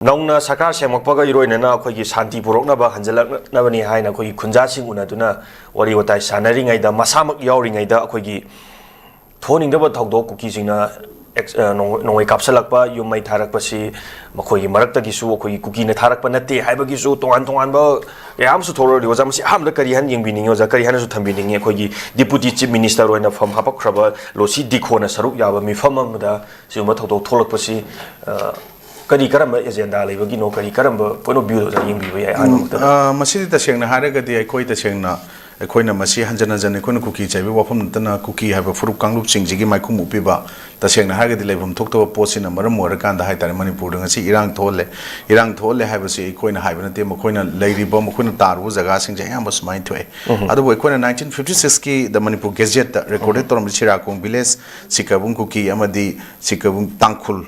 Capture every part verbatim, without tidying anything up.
ꯅꯧꯅ ꯁꯔꯀꯥꯔ ꯁꯦꯝꯃꯛꯄꯒ ꯏꯔꯣꯏꯅꯅ ꯑꯩꯈꯣꯏꯒꯤ ꯁꯥꯟꯇꯤ ꯄꯨꯔꯛꯅꯕ ꯍꯟꯖꯤꯜꯂꯛꯅꯕꯅꯤ ꯍꯥꯏꯅ ꯑꯩꯈꯣꯏꯒꯤ ꯈꯨꯟꯖꯥꯁꯤꯡ ꯎꯅꯗꯨꯅ ꯋꯥꯔꯤ ꯋꯥꯇꯥꯏ ꯁꯥꯟꯅꯔꯤꯉꯩꯗ, ꯃꯁꯥꯃꯛ ꯌꯥꯎꯔꯤꯉꯩꯗ ꯑꯩꯈꯣꯏꯒꯤ ꯊꯣꯛꯍꯟꯅꯤꯡꯗꯕ ꯊꯧꯗꯣꯛ, ꯀꯨꯀꯤꯁꯤꯡꯅ ꯑꯦꯛꯁ-, ꯑ, ꯅꯣꯡ-, ꯅꯣꯡꯃꯩ ꯀꯥꯞꯁꯤꯜꯂꯛꯄ, ꯌꯨꯝ ꯃꯩ ꯊꯥꯔꯛꯄꯁꯤ ꯃꯈꯣꯏꯒꯤ ꯃꯔꯛꯇꯒꯤꯁꯨ ꯑꯩꯈꯣꯏꯒꯤ ꯀꯨꯀꯤꯅ ꯊꯥꯔꯛꯄ ꯅꯠꯇꯦ ꯍꯥꯏꯕꯒꯤꯁꯨ ꯇꯣꯉꯥꯟ ꯇꯣꯉꯥꯟꯕ ꯀꯌꯥ ꯑꯃꯁꯨ ꯊꯣꯛꯂꯛꯂꯤ꯫ ꯑꯣꯖꯥ, ꯃꯁꯤ ꯑꯍꯥꯟꯕꯗ ꯀꯔꯤ ꯍꯥꯏꯅ ꯌꯦꯡꯕꯤꯅꯤꯡꯉꯤ ꯑꯣꯖꯥ? ꯀꯔꯤ ꯍꯥꯏꯅꯁꯨ ꯊꯝꯕꯤꯅꯤꯡꯉꯤ? ꯑꯩꯈꯣꯏꯒꯤ Deputy Chief Minister ꯑꯣꯏꯅ ꯐꯝ ꯍꯥꯞꯄꯛꯈ꯭ꯔꯕ ꯂꯣꯁꯤ ꯗꯤꯈꯣꯅ ꯁꯔꯨꯛ ꯌꯥꯕ ꯃꯤꯐꯝ ꯑꯃꯗ ꯁꯤꯒꯨꯝꯕ ꯊꯧꯗꯣꯛ ꯊꯣꯛꯂꯛꯄꯁꯤ, ꯑ, ꯀꯔꯤ ꯀꯔꯝꯕ agenda ꯂꯩꯕꯒꯤꯅꯣ, ꯀꯔꯤ ꯀꯔꯝꯕ point of view ꯗ ꯑꯣꯖꯥ ꯌꯦꯡꯕꯤꯕ ꯌꯥꯏ? ꯑꯍꯥꯟꯕ ꯎꯝ, ꯃꯛꯇꯗ꯫ ꯑ, ꯃꯁꯤꯗꯤ ꯇꯁꯦꯡꯅ ꯍꯥꯏꯔꯒꯗꯤ ꯑꯩꯈꯣꯏ ꯇꯁꯦꯡꯅ, ꯑꯩꯈꯣꯏꯅ ꯃꯁꯤ ꯍꯟꯖꯟ ꯍꯟꯖꯟ ꯑꯩꯈꯣꯏꯅ ꯀꯨꯀꯤ ꯆꯩꯕꯒꯤ ꯋꯥꯐꯝ ꯅꯠꯇꯅ ꯀꯨꯀꯤ ꯍꯥꯏꯕ ꯐꯨꯔꯨꯞ ꯀꯥꯡꯂꯨꯞꯁꯤꯡꯁꯤꯒꯤ ꯃꯥꯏꯈꯨ ꯃꯨꯛꯄꯤꯕ, ꯇꯁꯦꯡꯅ ꯍꯥꯏꯔꯒꯗꯤ ꯂꯩꯐꯝ ꯊꯣꯛꯇꯕ ꯄꯣꯠꯁꯤꯅ ꯃꯔꯝ ꯑꯣꯏꯔꯀꯥꯟꯗ ꯍꯥꯏꯇꯥꯔꯦ, ꯃꯅꯤꯄꯨꯔꯗ ꯉꯁꯤ ꯏꯔꯥꯡ ꯊꯣꯛꯍꯜꯂꯦ꯫ ꯏꯔꯥꯡ ꯊꯣꯛꯍꯜꯂꯦ ꯍꯥꯏꯕꯁꯤ ꯑꯩꯈꯣꯏꯅ ꯍꯥꯏꯕ ꯅꯠꯇꯦ, ꯃꯈꯣꯏꯅ ꯂꯩꯔꯤꯕ, ꯃꯈꯣꯏꯅ ꯇꯥꯔꯨꯕ ꯖꯒꯥꯁꯤꯡꯁꯦ ꯑꯌꯥꯝꯕ ꯁꯨꯃꯥꯏꯅ ꯊꯣꯛꯑꯦ꯫ ꯎꯝ꯫ ꯑꯗꯨꯕꯨ ꯑꯩꯈꯣꯏꯅ nineteen fifty six ꯀꯤ The Manipur Gazette ꯇ record ꯎꯝ꯫ ꯇꯧꯔꯝꯕ ꯁꯤꯔꯥꯈꯣꯡ village, ꯁꯤꯀꯕꯨꯡ ꯀꯨꯀꯤ ꯑꯃꯗꯤ ꯁꯤꯀꯕꯨꯡ ꯇꯥꯡꯈꯨꯜ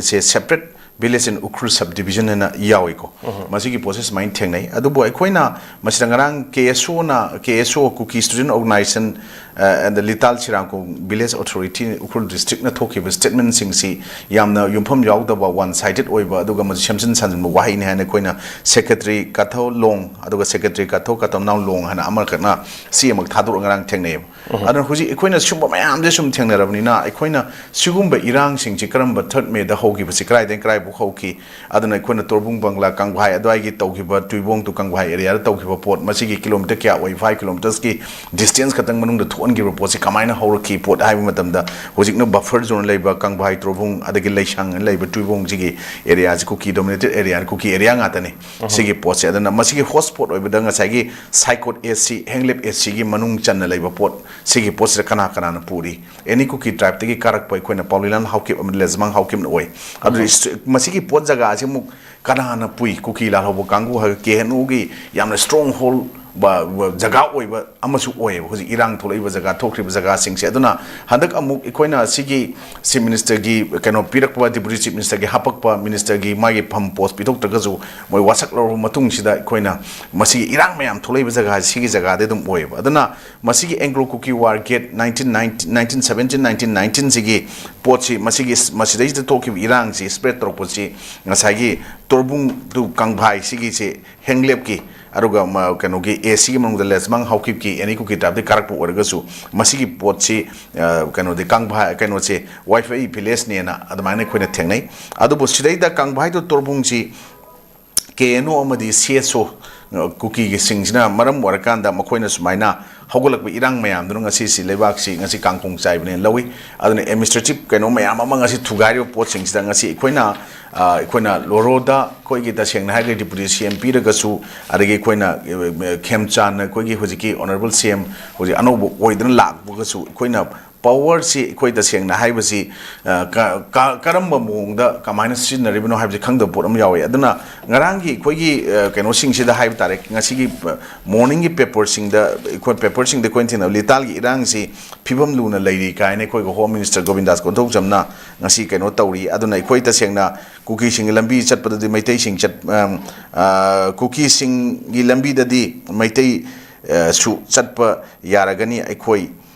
ꯁꯦ separate village in Ukhrul subdivision ꯍꯥꯏꯅ ꯌꯥꯎꯏꯀꯣ꯫ ꯎꯝ꯫ ꯃꯁꯤꯒꯤ ꯄꯣꯠꯁꯦ ꯁꯨꯃꯥꯏꯅ ꯊꯦꯡꯅꯩ꯫ ꯑꯗꯨꯕꯨ ꯑꯩꯈꯣꯏꯅ ꯃꯁꯤꯗ ꯉꯔꯥꯡ K S O ꯅ, K S O, Kuki Student Organization, ꯑ, and the Lital Chirangkong Village Authority, Ukhrul District ꯅ ꯊꯣꯛꯈꯤꯕ statement ꯁꯤꯡꯁꯤ ꯌꯥꯝꯅ ꯌꯨꯝꯐꯝ ꯌꯥꯎꯗꯕ, one sided ꯑꯣꯏꯕ, ꯑꯗꯨꯒ ꯃꯁꯤ ꯁꯦꯝꯖꯤꯟ ꯁꯥꯖꯤꯟꯕ ꯋꯥꯍꯩꯅꯤ ꯍꯥꯏꯅ ꯑꯩꯈꯣꯏꯅ Secretary ꯀꯥꯊꯧ ꯂꯣꯡ ꯑꯗꯨꯒ Secretary ꯀꯥꯊꯧ ꯀꯥꯇꯝꯅꯥꯎ ꯂꯣꯡ ꯍꯥꯏꯅ ꯑꯃꯈꯛꯅ ꯁꯤ ꯑꯃ ꯊꯥꯗꯣꯔꯛꯑ ꯉꯔꯥꯡ ꯊꯦꯡꯅꯩꯌꯦꯕ꯫ ꯎꯝ꯫ ꯑꯗꯨꯅ ꯍꯧꯖꯤꯛ ꯑꯩꯈꯣꯏꯅ ꯁꯤꯒꯨꯝꯕ ꯃꯌꯥꯝꯁꯦ ꯁꯨꯝ ꯊꯦꯡꯅꯔꯕꯅꯤꯅ, ꯑꯩꯈꯣꯏꯅ ꯁꯤꯒꯨꯝꯕ ꯏꯔꯥꯡꯁꯤꯡꯁꯤ ꯀꯔꯝꯕ third May ꯗ ꯍꯧꯈꯤꯕꯁꯤ, ꯀꯗꯥꯏꯗꯒꯤ ꯀꯗꯥꯏꯐꯥꯎ ꯍꯧꯈꯤ? ꯑꯗꯨꯅ ꯑꯩꯈꯣꯏꯅ ꯇꯣꯔꯕꯨꯡ ꯕꯪꯒ꯭ꯂꯥ ꯀꯪꯚꯥꯏ ꯑꯗꯨꯋꯥꯏꯒꯤ ꯇꯧꯈꯤꯕ, ꯇꯨꯏꯕꯣꯡ to ꯀꯪꯚꯥꯏ area ꯗ ꯇꯧꯈꯤꯕ ꯄꯣꯠ, ꯃꯁꯤꯒꯤ kilometre ꯀꯌꯥ ꯑꯣꯏ, five kilometres ꯀꯤ distance ꯈꯛꯇꯪ ꯃꯅꯨꯡꯗ ꯊꯣꯛꯍꯟꯈꯤꯕ ꯄꯣꯠꯁꯤ ꯀꯃꯥꯏꯅ ꯍꯧꯔꯛꯈꯤ? ꯄꯣꯠ ꯍꯥꯏꯕ ꯃꯇꯝꯗ ꯍꯧꯖꯤꯛꯅ buffer zone ꯂꯩꯕ ꯀꯪꯚꯥꯏ, ꯇꯣꯔꯕꯨꯡ, ꯑꯗꯒꯤ ꯂꯩꯁꯥꯡ ꯂꯩꯕ ꯇꯨꯏꯕꯣꯡꯁꯤꯒꯤ area ꯁꯤ ꯀꯨꯀꯤ dominated area ꯅꯤ, ꯀꯨꯀꯤ area ꯉꯥꯛꯇꯅꯤ꯫ ꯎꯝ꯫ ꯁꯤꯒꯤ ꯄꯣꯠꯁꯦ, ꯑꯗꯨꯅ ꯃꯁꯤꯒꯤ hot spot ꯑꯣꯏꯕꯗ ꯉꯁꯥꯏꯒꯤ ꯁꯥꯏꯀꯣꯠ S C, ꯍꯦꯡꯂꯦꯞ S C ꯒꯤ ꯃꯅꯨꯡ ꯆꯟꯅ ꯂꯩꯕ ꯄꯣꯠ, ꯁꯤꯒꯤ ꯄꯣꯠꯁꯤꯗ ꯀꯅꯥ ꯀꯅꯥꯅ ꯄꯨꯔꯤ? Any Kuki tribe ꯇꯒꯤ ꯀꯥꯔꯛꯄ ꯑꯩꯈꯣꯏꯅ ꯄꯥꯎꯂꯤꯂꯥꯟ ꯍꯥꯎꯀꯤꯞ ꯑꯃꯗꯤ ꯂꯦꯖꯃꯥꯡ ꯍꯥꯎꯀꯤꯞꯅ ꯑꯣꯏ꯫ ꯑꯗꯨ ꯎꯝ꯫ ꯏꯁ-, ꯃꯁꯤꯒꯤ ꯄꯣꯠ ꯖꯒꯥ ꯑꯁꯤ ꯑꯃꯨꯛ ꯀꯅꯥꯅ ꯄꯨꯏ? ꯀꯨꯀꯤ ꯂꯥꯜꯍꯧꯕ ꯀꯥꯡꯕꯨ ꯍꯥꯏꯕ K N O ꯒꯤ ꯌꯥꯝꯅ stronghold ꯕ-, ꯕ-, ꯖꯒꯥ ꯑꯣꯏꯕ ꯑꯃꯁꯨ ꯑꯣꯏꯌꯦꯕ ꯍꯧꯖꯤꯛ ꯏꯔꯥꯡ ꯊꯣꯛꯂꯛꯏꯕ ꯖꯒꯥ, ꯊꯣꯛꯈ꯭ꯔꯤꯕ ꯖꯒꯥꯁꯤꯡꯁꯦ꯫ ꯑꯗꯨꯅ ꯍꯟꯗꯛ ꯑꯃꯨꯛ ꯑꯩꯈꯣꯏꯅ ꯁꯤꯒꯤ Chief Ministerꯒꯤ ꯀꯩꯅꯣ ꯄꯤꯔꯛꯄ, Deputy Chief Ministerꯒꯤ ꯍꯥꯄꯛꯄ ministerꯒꯤ ꯃꯥꯒꯤ ꯐꯝ post ꯄꯤꯊꯣꯛꯇ꯭ꯔꯒꯁꯨ, ꯃꯣꯏ ꯋꯥꯁꯛ ꯂꯧꯔꯕ ꯃꯇꯨꯡꯁꯤꯗ ꯑꯩꯈꯣꯏꯅ ꯃꯁꯤꯒꯤ ꯏꯔꯥꯡ ꯃꯌꯥꯝ ꯊꯣꯛꯂꯛꯏꯕ ꯖꯒꯥꯁꯤ ꯁꯤꯒꯤ ꯖꯒꯥꯗꯤ ꯑꯗꯨꯝ ꯑꯣꯏꯌꯦꯕ꯫ ꯑꯗꯨꯅ ꯃꯁꯤꯒꯤ Anglo-Kuki War ꯒꯦꯠ nineteen nineteen, nineteen seventeen, nineteen nineteenꯁꯤꯒꯤ ꯄꯣꯠꯁꯤ, ꯃꯁꯤꯒꯤ, ꯃꯁꯤꯗꯩꯁꯤꯗ ꯊꯣꯛꯈꯤꯕ ꯏꯔꯥꯡꯁꯤ spread ꯇꯧꯔꯛꯄꯁꯤ ꯉꯁꯥꯏꯒꯤ ꯇꯣꯔꯕꯨꯡ to ꯀꯪꯚꯥꯏ ꯁꯤꯒꯤꯁꯤ ꯍꯦꯡꯂꯦꯞꯀꯤ, ꯑꯗꯨꯒ ꯃ-, ꯀꯩꯅꯣꯒꯤ, ꯑꯦ, ꯁꯤꯒꯤ ꯃꯅꯨꯡꯗ ꯂꯦꯁꯃꯥꯡ ꯍꯥꯎꯀꯤꯞꯀꯤ ꯑꯦꯅꯤ ꯀꯨꯀꯤ tribeꯇꯒꯤ ꯀꯥꯔꯛꯄ ꯑꯣꯏꯔꯒꯁꯨ, ꯃꯁꯤꯒꯤ ꯄꯣꯠꯁꯤ, ꯑ, ꯀꯩꯅꯣꯗꯤ ꯀꯪꯚꯥꯏ, ꯀꯩꯅꯣꯁꯦ ꯋꯥꯏꯐꯥꯏ villageꯅꯦꯅ ꯑꯗꯨꯃꯥꯏꯅ ꯑꯩꯈꯣꯏꯅ ꯊꯦꯡꯅꯩ꯫ ꯑꯗꯨꯕꯨ ꯁꯤꯗꯩꯗ ꯀꯪꯚꯥꯏ to ꯇꯣꯔꯕꯨꯡꯁꯤ ꯀꯦ ꯑꯦꯟ ꯑꯣ ꯑꯃꯗꯤ ꯁꯤ ꯑꯦꯁ ꯑꯣ, ꯑ, ꯀꯨꯀꯤꯒꯤꯁꯤꯡꯁꯤꯅ ꯃꯔꯝ ꯑꯣꯏꯔꯀꯥꯟꯗ ꯃꯈꯣꯏꯅ ꯁꯨꯃꯥꯏꯅ ꯍꯧꯒꯠꯂꯛꯄ ꯏꯔꯥꯡ ꯃꯌꯥꯝꯗꯨꯅ ꯉꯁꯤꯁꯤ ꯂꯩꯕꯥꯛꯁꯤ ꯉꯁꯤ ꯀꯥꯡꯈꯣꯡ ꯆꯥꯏꯕꯅꯦꯅ ꯂꯧꯏ꯫ ꯑꯗꯨꯅ administrative ꯀꯩꯅꯣ ꯃꯌꯥꯝ ꯑꯃ ꯉꯁꯤ ꯊꯨꯒꯥꯏꯔꯤꯕ ꯄꯣꯠꯁꯤꯡꯁꯤꯗ ꯉꯁꯤ ꯑꯩꯈꯣꯏꯅ, ꯑ, ꯑꯩꯈꯣꯏꯅ ꯂꯣꯔꯣꯗ ꯑꯩꯈꯣꯏꯒꯤ ꯇꯁꯦꯡꯅ ꯍꯥꯏꯔꯒꯗꯤ Deputy C M ꯄꯤꯔꯒꯁꯨ, ꯑꯗꯒꯤ ꯑꯩꯈꯣꯏꯅ, ꯑ, ꯈꯦꯝꯆꯥꯟꯅ ꯑꯩꯈꯣꯏꯒꯤ ꯍꯧꯖꯤꯛꯀꯤ Honourable C M ꯍꯧꯖꯤꯛ ꯑꯅꯧꯕ ꯑꯣꯏꯗꯅ ꯂꯥꯛꯄꯒꯁꯨ ꯑꯩꯈꯣꯏꯅ powerꯁꯤ ꯑꯩꯈꯣꯏ ꯇꯁꯦꯡꯅ ꯍꯥꯏꯕꯁꯤ, ꯑ, ꯀ-, ꯀ-, ꯀꯔꯝꯕ ꯃꯑꯣꯡꯗ ꯀꯃꯥꯏꯅ ꯁꯤꯖꯤꯟꯅꯔꯤꯕꯅꯣ ꯍꯥꯏꯕꯁꯤ ꯈꯪꯗꯕ ꯄꯣꯠ ꯑꯃ ꯌꯥꯎꯋꯦ꯫ ꯑꯗꯨꯅ ꯉꯔꯥꯡꯒꯤ ꯑꯩꯈꯣꯏꯒꯤ, ꯑ, ꯀꯩꯅꯣꯁꯤꯡꯁꯤꯗ ꯍꯥꯏꯕ ꯇꯥꯔꯦ, ꯉꯁꯤꯒꯤ, ꯑ, morningꯒꯤ paperꯁꯤꯡꯗ, ꯑꯩꯈꯣꯏ paperꯁꯤꯡꯗ ꯑꯩꯈꯣꯏꯅ ꯊꯦꯡꯅꯕ ꯂꯤꯇꯥꯜꯒꯤ ꯏꯔꯥꯡꯁꯤ ꯐꯤꯕꯝ ꯂꯨꯅ ꯂꯩꯔꯤ ꯀꯥꯏꯅ ꯑꯩꯈꯣꯏꯒꯤ Home Minister ꯒꯣꯕꯤꯟꯗꯥꯁ ꯀꯣꯟꯊꯧꯖꯝꯅ ꯉꯁꯤ ꯀꯩꯅꯣ ꯇꯧꯔꯤ꯫ ꯑꯗꯨꯅ ꯑꯩꯈꯣꯏ ꯇꯁꯦꯡꯅ ꯀꯨꯀꯤꯁꯤꯡꯒꯤ ꯂꯝꯕꯤ ꯆꯠꯄꯗꯗꯤ ꯃꯩꯇꯩꯁꯤꯡ ꯆꯠ-, ꯑꯝ, ꯑ, ꯀꯨꯀꯤꯁꯤꯡꯒꯤ ꯂꯝꯕꯤꯗꯗꯤ ꯃꯩꯇꯩ, ꯑ, ꯁꯨ ꯆꯠꯄ ꯌꯥꯔꯒꯅꯤ, ꯑꯩꯈꯣꯏ,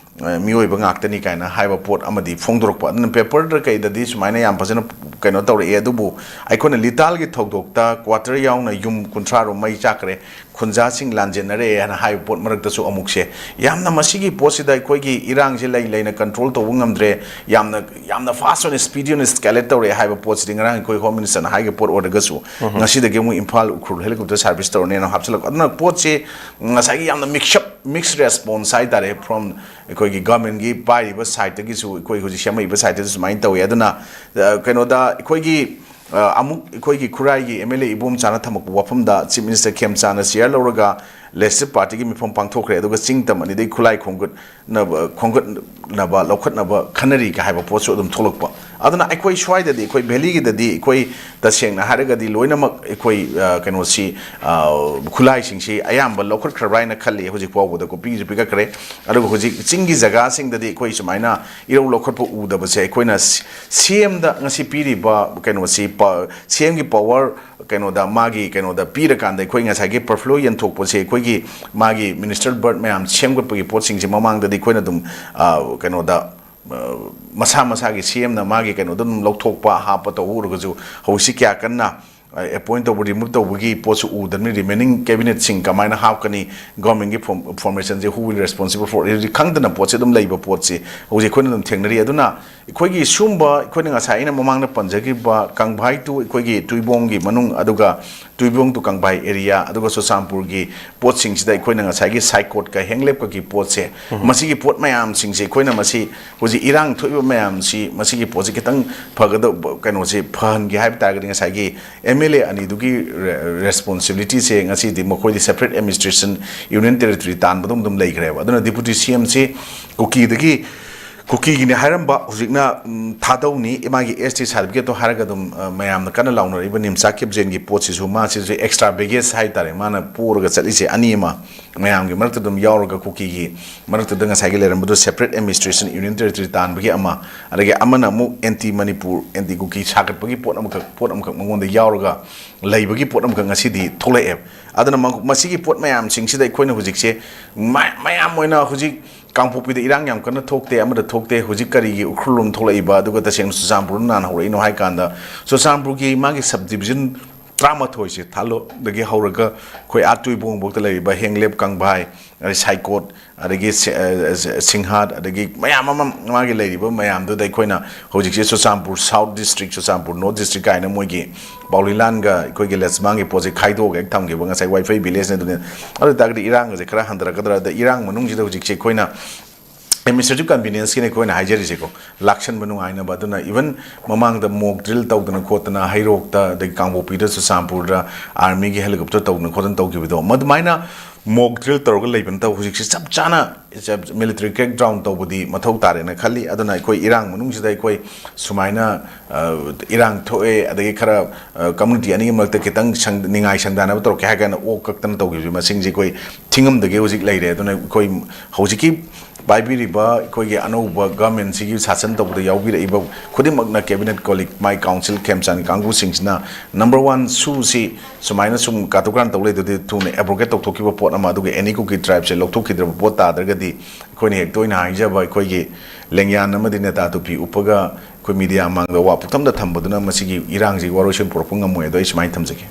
ꯑ, ꯃꯤꯑꯣꯏꯕ ꯉꯥꯛꯇꯅꯤ ꯀꯥꯏꯅ ꯍꯥꯏꯕ ꯄꯣꯠ ꯑꯃꯗꯤ ꯐꯣꯡꯗꯣꯔꯛꯄ꯫ ꯑꯗꯨꯅ paperꯗ ꯀꯩꯗꯗꯤ ꯁꯨꯃꯥꯏꯅ ꯌꯥꯝ ꯐꯖꯅ ꯀꯩꯅꯣ ꯇꯧꯔꯛꯑꯦ, ꯑꯗꯨꯕꯨ ꯑꯩꯈꯣꯏꯅ ꯂꯤꯇꯥꯜꯒꯤ ꯊꯧꯗꯣꯛꯇ quarter ꯌꯥꯎꯅ ꯌꯨꯝ ꯀꯨꯟꯊ꯭ꯔꯥ ꯔꯣꯝ ꯃꯩ ꯆꯥꯛꯈ꯭ꯔꯦ, ꯈꯨꯟꯖꯥꯁꯤꯡ ꯂꯥꯟꯖꯦꯟꯅꯔꯦ ꯍꯥꯏꯅ ꯍꯥꯏꯕ ꯄꯣꯠ ꯃꯔꯛꯇꯁꯨ ꯑꯃꯨꯛꯁꯦ ꯌꯥꯝꯅ ꯃꯁꯤꯒꯤ ꯄꯣꯠꯁꯤꯗ ꯑꯩꯈꯣꯏꯒꯤ ꯏꯔꯥꯡꯁꯦ ꯂꯩ ꯂꯩꯅ control ꯇꯧꯕ ꯉꯝꯗ꯭ꯔꯦ, ꯌꯥꯝꯅ, ꯌꯥꯝꯅ fast ꯑꯣꯏꯅ, speedy ꯑꯣꯏꯅ escalate ꯇꯧꯔꯛꯑꯦ ꯍꯥꯏꯕ ꯄꯣꯠꯁꯤꯗꯤ ꯉꯔꯥꯡ ꯑꯩꯈꯣꯏ Home Ministerꯅ ꯍꯥꯏꯈꯤꯕ ꯄꯣꯠ ꯑꯣꯏꯔꯒꯁꯨ, ꯉꯁꯤꯗꯒꯤ ꯑꯃꯨꯛ ꯏꯝꯐꯥꯜ ꯎꯈ꯭ꯔꯨꯜ helicopter service ꯇꯧꯔꯅꯦꯅ ꯍꯥꯞꯆꯤꯜꯂꯛꯄ꯫ ꯑꯗꯨꯅ ꯄꯣꯠꯁꯦ ꯉꯁꯥꯏꯒꯤ ꯌꯥꯝꯅ mix up, mix response ꯍꯥꯏ ꯇꯥꯔꯦ, from ꯑꯩꯈꯣꯏꯒꯤ governmentꯀꯤ ꯄꯥꯏꯔꯤꯕ sideꯇꯒꯤꯁꯨ, ꯑꯩꯈꯣꯏ ꯍꯧꯖꯤꯛ ꯁꯦꯝꯃꯛꯏꯕ sideꯇꯁꯨ ꯁꯨꯃꯥꯏꯅ ꯇꯧꯋꯤ꯫ ꯑꯗꯨꯅ, ꯑ, ꯀꯩꯅꯣꯗ ꯑꯩꯈꯣꯏꯒꯤ, ꯑ, ꯑꯃꯨꯛ ꯑꯩꯈꯣꯏꯒꯤ ꯈꯨꯔꯥꯏꯒꯤ M L A ꯏꯕꯣꯝꯆꯥꯅ ꯊꯝꯃꯛꯄ ꯋꯥꯐꯝꯗ Chief Minister ꯈꯦꯝꯆꯥꯟꯅ chair ꯂꯧꯔꯒ ꯂꯦꯖꯤꯁꯂꯦꯇꯤꯚ ꯄꯥꯔꯇꯤꯒꯤ ꯃꯤꯐꯝ ꯄꯥꯡꯊꯣꯛꯈ꯭ꯔꯦ, ꯑꯗꯨꯒ ꯆꯤꯡ ꯇꯝ ꯑꯅꯤꯗꯒꯤ ꯈꯨꯠꯂꯥꯏ ꯈꯣꯝꯒꯠꯅꯕ, ꯈꯣꯝꯒꯠꯅꯕ, ꯂꯧꯈꯠꯅꯕ ꯈꯟꯅꯔꯤ ꯀ ꯍꯥꯏꯕ ꯄꯣꯠꯁꯨ ꯑꯗꯨꯝ ꯊꯣꯛꯂꯛꯄ꯫ ꯑꯗꯨꯅ ꯑꯩꯈꯣꯏ ꯁ꯭ꯋꯥꯏꯗꯗꯤ, ꯑꯩꯈꯣꯏ ꯚꯦꯂꯤꯒꯤꯗꯗꯤ, ꯑꯩꯈꯣꯏ ꯇꯁꯦꯡꯅ ꯍꯥꯏꯔꯒꯗꯤ ꯂꯣꯏꯅꯃꯛ ꯑꯩꯈꯣꯏ, ꯑ, ꯀꯩꯅꯣꯁꯤ, ꯑ, ꯈꯨꯠꯂꯥꯏꯁꯤꯡꯁꯤ ꯑꯌꯥꯝꯕ ꯂꯧꯈꯠꯈ꯭ꯔꯕ꯭ꯔꯥ ꯍꯥꯏꯅ ꯈꯜꯂꯤ꯫ ꯍꯧꯖꯤꯛ ꯐꯥꯎꯕꯗ ꯀꯣꯄꯤꯒꯤꯁꯨ ꯄꯤꯈꯠꯈ꯭ꯔꯦ꯫ ꯑꯗꯨꯒ ꯍꯧꯖꯤꯛ ꯆꯤꯡꯒꯤ ꯖꯒꯥꯁꯤꯡꯗꯗꯤ ꯑꯩꯈꯣꯏ ꯁꯨꯃꯥꯏꯅ ꯏꯔꯧ ꯂꯧꯈꯠꯄ ꯎꯗꯕꯁꯦ, ꯑꯩꯈꯣꯏꯅ ꯁꯤ-, ꯁꯤ ꯑꯦꯝꯗ ꯉꯁꯤ ꯄꯤꯔꯤꯕ ꯀꯩꯅꯣꯁꯤ, ꯄ-, ꯁꯤ ꯑꯦꯝꯒꯤ ꯄꯋꯥꯔ ꯀꯩꯅꯣꯗ, ꯃꯥꯒꯤ ꯀꯩꯅꯣꯗ ꯄꯤꯔꯀꯥꯟꯗ, ꯑꯩꯈꯣꯏ ꯉꯁꯥꯏꯒꯤ ꯄꯔꯐ꯭ꯂꯣ ꯌꯦꯟꯊꯣꯛꯄꯁꯦ, ꯑꯩꯈꯣꯏꯒꯤ ꯃꯥꯒꯤ ꯃꯤꯅꯤꯁꯇꯔ ꯕꯔꯠ ꯃꯌꯥꯝ ꯁꯦꯝꯒꯠꯄꯒꯤ ꯄꯣꯠꯁꯤꯡꯁꯦ ꯃꯃꯥꯡꯗꯗꯤ ꯑꯩꯈꯣꯏꯅ ꯑꯗꯨꯝ, ꯑ, ꯀꯩꯅꯣꯗ, ꯑ, ꯃꯁꯥ ꯃꯁꯥꯒꯤ ꯁꯤ ꯑꯦꯝꯅ ꯃꯥꯒꯤ ꯀꯩꯅꯣꯗ ꯑꯗꯨꯝ ꯂꯧꯊꯣꯛꯄ, ꯍꯥꯞꯄ ꯇꯧꯕ ꯎꯔꯒꯁꯨ, ꯍꯧꯖꯤꯛꯁꯤ ꯀꯌꯥ ꯀꯟꯅ, ꯑ, ꯑꯦꯄꯣꯏꯟ ꯇꯧꯕ, ꯔꯤꯃꯨꯚ ꯇꯧꯕꯒꯤ ꯄꯣꯠꯁꯨ ꯎꯗꯕꯅꯤ꯫ ꯔꯤꯃꯦꯅꯤꯡ ꯀꯦꯕꯤꯅꯦꯠꯁꯤꯡ ꯀꯃꯥꯏꯅ ꯍꯥꯞꯀꯅꯤ, ꯒꯣꯔꯃꯦꯟꯒꯤ form-, ꯐꯣꯔꯃꯦꯁꯟꯁꯦ who will responsible for it ꯈꯪꯗꯅ ꯄꯣꯠꯁꯦ ꯑꯗꯨꯝ ꯂꯩꯕ ꯄꯣꯠꯁꯦ ꯍꯧꯖꯤꯛ ꯑꯩꯈꯣꯏꯅ ꯑꯗꯨꯝ ꯊꯦꯡꯅꯔꯤ꯫ ꯑꯗꯨꯅ ꯑꯩꯈꯣꯏꯒꯤ ꯁꯨꯝꯕ, ꯑꯩꯈꯣꯏꯅ ꯉꯁꯥꯏ ꯑꯩꯅ ꯃꯃꯥꯡꯗ ꯄꯟꯖꯈꯤꯕ ꯀꯪꯚꯥꯏ to ꯑꯩꯈꯣꯏꯒꯤ ꯇꯨꯏꯕꯣꯡꯒꯤ ꯃꯅꯨꯡ, ꯑꯗꯨꯒ ꯇꯨꯏꯕꯣꯡ to ꯀꯪꯚꯥꯏ ꯑꯦꯔꯤꯌꯥ, ꯑꯗꯨꯒ ꯆꯨꯔꯆꯥꯟꯄꯨꯔꯒꯤ ꯄꯣꯠꯁꯤꯡꯁꯤꯗ ꯑꯩꯈꯣꯏꯅ ꯉꯁꯥꯏꯒꯤ ꯁꯥꯏꯀꯣꯠꯀ ꯍꯦꯡꯂꯦꯞꯀꯒꯤ ꯄꯣꯠꯁꯦ, ꯃꯁꯤꯒꯤ ꯄꯣꯠ ꯃꯌꯥꯝꯁꯤꯡꯁꯦ ꯑꯩꯈꯣꯏꯅ ꯃꯁꯤ ꯍꯧꯖꯤꯛ ꯏꯔꯥꯡ ꯊꯣꯛꯏꯕ ꯃꯌꯥꯝꯁꯤ, ꯃꯁꯤꯒꯤ ꯄꯣꯠꯁꯤ ꯈꯤꯇꯪ ꯐꯒꯗꯕ, ꯀꯩꯅꯣꯁꯤ ꯐꯍꯟꯒꯦ ꯍꯥꯏꯕ ꯇꯥꯔꯒꯗꯤ ꯉꯁꯥꯏꯒꯤ ꯑꯦꯝ ꯑꯦꯜ ꯑꯦ ꯑꯅꯤꯗꯨꯒꯤ ꯔꯦ-, ꯔꯦꯁꯄꯣꯟꯁꯤꯕꯤꯂꯤꯇꯤꯁꯦ ꯉꯁꯤꯗꯤ ꯃꯈꯣꯏꯗꯤ ꯁꯦꯄꯔꯦꯠ ꯑꯦꯗꯃꯤꯅꯤꯁꯇ꯭ꯔꯦꯁꯟ, ꯌꯨꯅꯤꯌꯟ ꯇꯦꯔꯤꯇꯣꯔꯤ ꯇꯥꯟꯕꯗꯧꯅ ꯑꯗꯨꯝ ꯂꯩꯈ꯭ꯔꯦꯕ꯫ ꯑꯗꯨꯅ ꯗꯤꯄꯨꯇꯤ ꯁꯤ ꯑꯦꯝꯁꯤ ꯀꯨꯀꯤꯗꯒꯤ, ꯀꯨꯀꯤꯒꯤꯅꯤ ꯍꯥꯏꯔꯝꯕ ꯍꯧꯖꯤꯛꯅ, ꯎꯝ, ꯊꯥꯗꯧꯅꯤ, ꯃꯥꯒꯤ ꯑꯦꯁ ꯇꯤ ꯁꯥꯔꯇꯤꯐꯤꯀꯦꯠꯇꯣ ꯍꯥꯏꯔꯒ ꯑꯗꯨꯝ, ꯑ, ꯃꯌꯥꯝꯅ ꯀꯟꯅ ꯂꯥꯎꯅꯔꯛꯏꯕ ꯅꯤꯝꯆꯥ ꯀꯤꯞꯖꯦꯟꯒꯤ ꯄꯣꯠꯁꯤꯁꯨ, ꯃꯥꯁꯤꯁꯨ ꯑꯦꯛꯁꯇ꯭ꯔꯥ ꯕꯦꯒꯦꯖ ꯍꯥꯏꯇꯥꯔꯦ, ꯃꯥꯅ ꯄꯣꯔꯒ ꯆꯠꯂꯤꯁꯦ ꯑꯅꯤ ꯑꯃ ꯃꯌꯥꯝꯒꯤ ꯃꯔꯛꯇ ꯑꯗꯨꯝ ꯌꯥꯎꯔꯒ, ꯀꯨꯀꯤꯒꯤ ꯃꯔꯛꯇꯨꯗ ꯉꯁꯥꯏꯒꯤ ꯂꯩꯔꯝꯕꯗꯣ ꯁꯦꯄꯔꯦꯠ ꯑꯦꯗꯃꯤꯅꯤꯁꯇ꯭ꯔꯦꯁꯟ, ꯌꯨꯅꯤꯌꯟ ꯇꯦꯔꯤꯇꯣꯔꯤ ꯇꯥꯟꯕꯒꯤ ꯑꯃ, ꯑꯗꯒꯤ ꯑꯃꯅ ꯑꯃꯨꯛ ꯑꯦꯟꯇꯤ ꯃꯅꯤꯄꯨꯔ, ꯑꯦꯟꯇꯤ ꯀꯨꯀꯤ ꯁꯥꯒꯠꯄꯒꯤ ꯄꯣꯠ ꯑꯃꯈꯛ, ꯄꯣꯠ ꯑꯃꯈꯛ ꯃꯉꯣꯟꯗ ꯌꯥꯎꯔꯒ ꯂꯩꯕꯒꯤ ꯄꯣꯠ ꯑꯃꯈꯛ ꯉꯁꯤꯗꯤ ꯊꯣꯛꯂꯛꯑꯦꯕ꯫ ꯑꯗꯨꯅ ꯃ-, ꯃꯁꯤꯒꯤ ꯄꯣꯠ ꯃꯌꯥꯝꯁꯤꯡꯁꯤꯗ ꯑꯩꯈꯣꯏꯅ ꯍꯧꯖꯤꯛꯁꯦ ꯃ-, ꯃꯌꯥꯝ ꯑꯣꯏꯅ ꯍꯧꯖꯤꯛ ꯀꯥꯡꯄꯣꯛꯄꯤꯗ ꯏꯔꯥꯡ ꯌꯥꯝ ꯀꯟꯅ ꯊꯣꯛꯇꯦ, ꯑꯃꯗ ꯊꯣꯛꯇꯦ, ꯍꯧꯖꯤꯛ ꯀꯔꯤꯒꯤ ꯎꯈ꯭ꯔꯨꯜꯂꯣꯝ ꯊꯣꯛꯂꯛꯏꯕ, ꯑꯗꯨꯒ ꯇꯁꯦꯡꯅ ꯆꯨꯔꯆꯥꯟꯄꯨꯔꯗ ꯅꯍꯥꯟ ꯍꯧꯔꯛꯏꯅꯣ ꯍꯥꯏ ꯀꯥꯟꯗ, ꯆꯨꯔꯆꯥꯟꯄꯨꯔꯒꯤ ꯃꯥꯒꯤ ꯁꯕ ꯗꯤꯕꯤꯖꯟ ꯇꯔꯥꯃꯥꯊꯣꯏꯁꯦ, ꯊꯥꯂꯣꯗꯒꯤ ꯍꯧꯔꯒ ꯑꯩꯈꯣꯏ ꯑꯥ ꯇꯨꯏꯕꯣꯡꯕꯣꯛꯇ ꯂꯩꯔꯤꯕ ꯍꯦꯡꯂꯦꯞ, ꯀꯪꯚꯥꯏ, ꯑꯗꯩ ꯁꯥꯏꯀꯣꯠ, ꯑꯗꯒꯤ ꯁꯤ-, ꯑ, ꯁꯤꯡꯍꯥꯠ, ꯑꯗꯒꯤ ꯃꯌꯥꯝ ꯑꯃ ꯃꯥꯒꯤ ꯂꯩꯔꯤꯕ ꯃꯌꯥꯝꯗꯨꯗ ꯑꯩꯈꯣꯏꯅ ꯍꯧꯖꯤꯛꯁꯦ Churachandpur south district, Churachandpur north district ꯀꯥꯏꯅ ꯃꯣꯏꯒꯤ ꯄꯥꯎꯂꯤꯂꯥꯟꯒ ꯑꯩꯈꯣꯏꯒꯤ ꯂꯩꯁꯃꯥꯡꯒꯤ ꯄꯣꯠꯁꯦ ꯈꯥꯏꯗꯣꯛꯑꯒ ꯍꯦꯛ ꯊꯝꯈꯤꯕ, ꯉꯁꯥꯏ ꯋꯥꯏꯐꯩ ꯚꯤꯂꯦꯖꯅ ꯑꯗꯨꯅꯤ꯫ ꯑꯗꯨ ꯑꯣꯏ ꯇꯥꯔꯒꯗꯤ ꯏꯔꯥꯡ ꯑꯁꯦ ꯈꯔ ꯍꯟꯊꯔꯛꯀꯗ꯭ꯔꯥ? ꯑꯗ ꯏꯔꯥꯡ ꯃꯅꯨꯡꯁꯤꯗ ꯍꯧꯖꯤꯛꯁꯦ ꯑꯩꯈꯣꯏꯅ ꯑꯦꯗꯃꯤꯅꯤꯁꯇ꯭ꯔꯦꯇꯤꯚ ꯀꯟꯚꯤꯅꯤꯌꯟꯁꯀꯤꯅꯤ ꯑꯩꯈꯣꯏꯅ ꯍꯥꯏꯖꯔꯤꯁꯦꯀꯣ, ꯂꯥꯛꯁꯟꯕ ꯅꯨꯡꯉꯥꯏꯅꯕ꯫ ꯑꯗꯨꯅ ꯏꯚꯟ ꯃꯃꯥꯡꯗ ꯃꯣꯛ ꯗ꯭ꯔꯤꯜ ꯇꯧꯗꯅ ꯈꯣꯠꯇꯅ ꯍꯩꯔꯣꯛꯇ, ꯑꯗꯒꯤ ꯀꯥꯡꯄꯣꯛꯄꯤꯗ, ꯆꯨꯔꯆꯥꯟꯄꯨꯔꯗ ꯑꯥꯔꯃꯤꯒꯤ ꯍꯦꯂꯤꯀꯣꯞꯇꯔ ꯇꯧꯗꯅ ꯈꯣꯠꯇꯅ ꯇꯧꯈꯤꯕꯗꯣ, ꯃꯗꯨꯃꯥꯏꯅ Mock drill ꯇꯧꯔꯒ ꯂꯩꯕ ꯅꯠꯇꯕ, ꯍꯧꯖꯤꯛꯁꯤ ꯆꯞ ꯆꯥꯅ military crackdown ꯇꯧꯕꯗꯤ ꯃꯊꯧ ꯇꯥꯔꯦꯅ ꯈꯜꯂꯤ꯫ ꯑꯗꯨꯅ ꯑꯩꯈꯣꯏ ꯏꯔꯥꯡ ꯃꯅꯨꯡꯁꯤꯗ ꯑꯩꯈꯣꯏ ꯁꯨꯃꯥꯏꯅ, ꯑ, ꯏꯔꯥꯡ ꯊꯣꯛꯑꯦ, ꯑꯗꯒꯤ ꯈꯔ, ꯑ, community ꯑꯅꯤꯒꯤ ꯃꯔꯛꯇ ꯈꯤꯇꯪ ꯁꯪ-, ꯅꯤꯡꯉꯥꯏ ꯁꯪꯗꯥꯅꯕ ꯇꯧꯔꯛꯀꯦ ꯍꯥꯏ ꯀꯥꯟꯗ ꯑꯣꯛ ꯀꯛꯇꯅ ꯇꯧꯈꯤꯕꯁꯤ, ꯃꯁꯤꯡꯁꯤ ꯑꯩꯈꯣꯏ ꯊꯤꯡꯉꯝꯗꯒꯦ ꯍꯧꯖꯤꯛ ꯂꯩꯔꯦ꯫ ꯑꯗꯨꯅ ꯑꯩꯈꯣꯏ ꯍꯧꯖꯤꯛꯀꯤ ꯄꯥꯏꯕꯤꯔꯤꯕ ꯑꯩꯈꯣꯏꯒꯤ ꯑꯅꯧꯕ government ꯁꯤꯒꯤ ꯁꯥꯁꯟ ꯇꯧꯕꯗ ꯌꯥꯎꯕꯤꯔꯛꯏꯕ ꯈꯨꯗꯤꯡꯃꯛꯅ, cabinet colleague, ꯃꯥꯏ council ꯈꯦꯝꯆꯥꯟ ꯀꯥꯡꯕꯨꯁꯤꯡꯁꯤꯅ number one ꯁꯨꯁꯤ ꯁꯨꯃꯥꯏꯅ ꯁꯨꯝ ꯀꯥꯇꯨ ꯀꯥꯔꯟ ꯇꯧ ꯂꯩꯗꯨꯗꯤ ꯊꯨꯅ abrogate ꯇꯧꯊꯣꯛꯈꯤꯕ ꯄꯣꯠ ꯑꯃ, ꯑꯗꯨꯒ any Kuki tribe ꯁꯦ ꯂꯧꯊꯣꯛꯈꯤꯗ꯭ꯔꯕ ꯄꯣꯠ ꯇꯥꯗ꯭ꯔꯒꯗꯤ, ꯑꯩꯈꯣꯏꯅ ꯍꯦꯛ ꯇꯣꯏꯅ ꯍꯥꯏꯖꯕ, ꯑꯩꯈꯣꯏꯒꯤ ꯂꯦꯡꯌꯥꯟ ꯑꯃꯗꯤ ꯅꯦꯇꯥ ꯇꯨꯄꯤ ꯎꯞꯄꯒ ꯑꯩꯈꯣꯏ media ꯃꯥꯡꯗ ꯋꯥ ꯄꯨꯡꯊꯝꯗ ꯊꯝꯕꯗꯨꯅ ꯃꯁꯤꯒꯤ ꯏꯔꯥꯡꯁꯤ ꯋꯥꯔꯣꯏꯁꯤꯟ ꯄꯨꯔꯛꯄ ꯉꯝꯃꯣꯏ꯫ ꯑꯗꯣ ꯑꯩ ꯁꯨꯃꯥꯏꯅ ꯊꯝꯖꯒꯦ꯫